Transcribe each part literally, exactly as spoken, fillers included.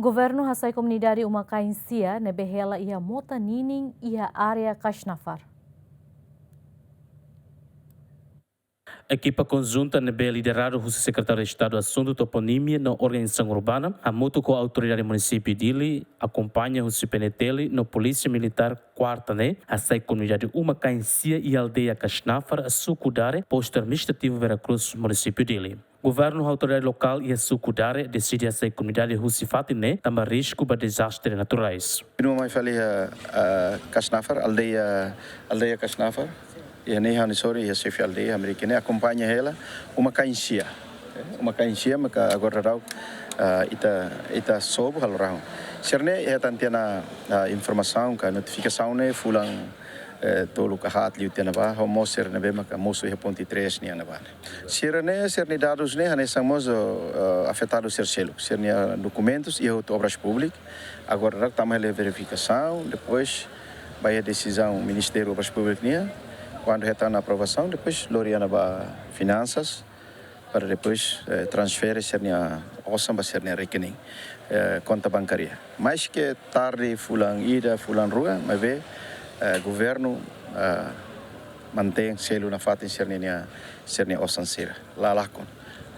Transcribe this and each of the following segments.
Governu hasai komunidade uma-kain sia ne'ebé hela iha mota ninin iha área Kasnafar. Ekipa konjunta ne'ebé lideradu husi Sekretáriu Estadu Asuntu Toponímia no Organizasaun Urbana, hamutuk ho Autoridade Munisípiu Dili, akompaña husi P N T L no Polísia Militár, kuarta ne'e, hasai komunidade uma-kain sia iha aldeia Kasnafar, suku Dare, Postu Administrativu Vera Cruz, Munisípiu Dili. Governu ho autoridade lokál iha suku Dare deside hasai komunidade husi fatin ne'e tanba risku ba dezastre naturais. Kontinua mai fali iha, ah, Kasnafar, aldeia, aldeia Kasnafar. Iha ne'e ha'u-nia sorin, iha xefe aldeia, Amerika ne'e akompaña hela uma-kain sia. Eh, uma-kain sia maka agora daudaun, ah, ita, ita sobu halo rahun. Sira-ne'e hetan tiha ona, ah, informasaun ka notifikasaun ne'e fulan, eh, tolu ka haat liu tiha ona ba, ho mós sira ne'ebé maka mosu iha ponte três nian ne'ebá ne'e. Sira-ne'e, sira-nia dadus ne'e hanesan mós, eh, afetadu sira seluk. Sira-nia dokumentus iha hotu Obras Públikas. Agora daudaun tama hela verifikasaun, depois ba iha desizaun Ministériu Obras Públikas nian. Kuandu hetan aprovasaun, depois lori ona ba Finansas, para depois, eh, transfere sira-nia osan ba sira-nia rekening, eh, konta bankária. Maske tarde fulan ida, fulan rua, maibé, eh, governu, eh, mantein selu nafatin sira-nia, sira-nia osan sira. La lakon.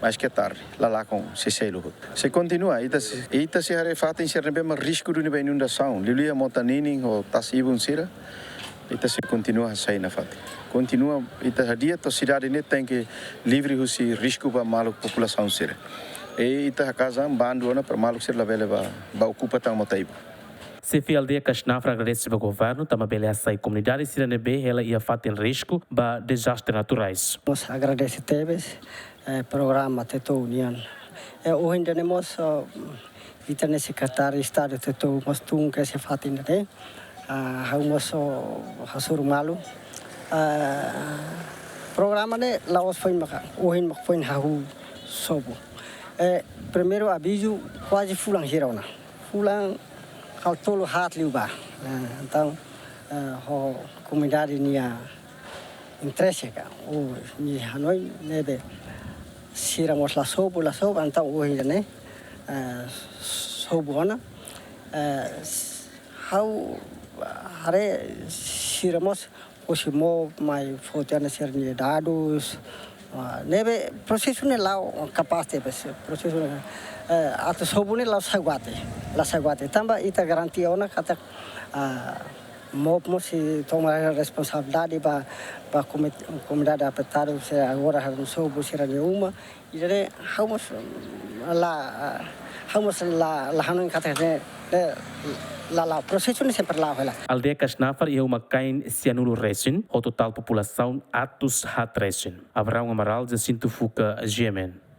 Maske tarde, la lakon sei selu hotu. Sei kontinua, ita sei, ita sei haree fatin sira ne'ebé mak risku duni ba inundasaun. Liuliu iha mota ninin ho tasi-ibun sira. Ita sei kontinua hasai nafatin. Kontinua, ita hadi'a to'o sidade ne'e tenke livre husi risku ba maluk populasaun sira. I ita hakaas an bandu ona para maluk sira labele ba, ba okupa tan mota-ibun. Xefe aldeia Kasnafar agradese ba governu tanba bele hasai komunidade sira ne'ebé hela iha fatin risku ba dezastre naturais. Mós agradese tebes, eh, programa Tetou nian. Eh, ohin ida-ne'e mós, oh, ita-nia Sekretáriu Estadu Tetou mós tun kedas iha fatin ida-ne'e. Ah, ha'u mós, oh, hasoru malu. Ah, programa ne'e la'ós foin maka, ohin maka foin hahú sobu. Eh, primeiru avizu kuaze fulan hira ona. Fulan kala tolu haat liu ba. Eh, entaun, eh, ho komunidade nia interese ka, ou nia hanoin ne'ebé sira mós la sobu, la sobu, entaun ohin ida-ne'e, eh, sobu ona. Eh, s-, ha'u haree sira mós husi MOP mai foti ona sira-nia dadus. Ah, ne'ebé prosesu ne'e la'o kapás tebes, prosesu ne'e, eh, atu sobu ne'e la'o saugate, la saugate. Tanba ita garantia ona katak, ah, MOP mós sei toma responsabilidade ba, ba komi-, komunidade afetadu, se agora halo sobu sira-nia uma. Ida-ne'e ha'u mós, mm, la, ha'u mós la, la hanoin katak ne'e, ne'e, la, la, prosesu ne'e sempre la'o hela. Aldeia Kasnafar iha uma-kain sianulu resin, ho totál populasaun atus haat resin. Abraão Amaral, Jacinto Fuca, G M N.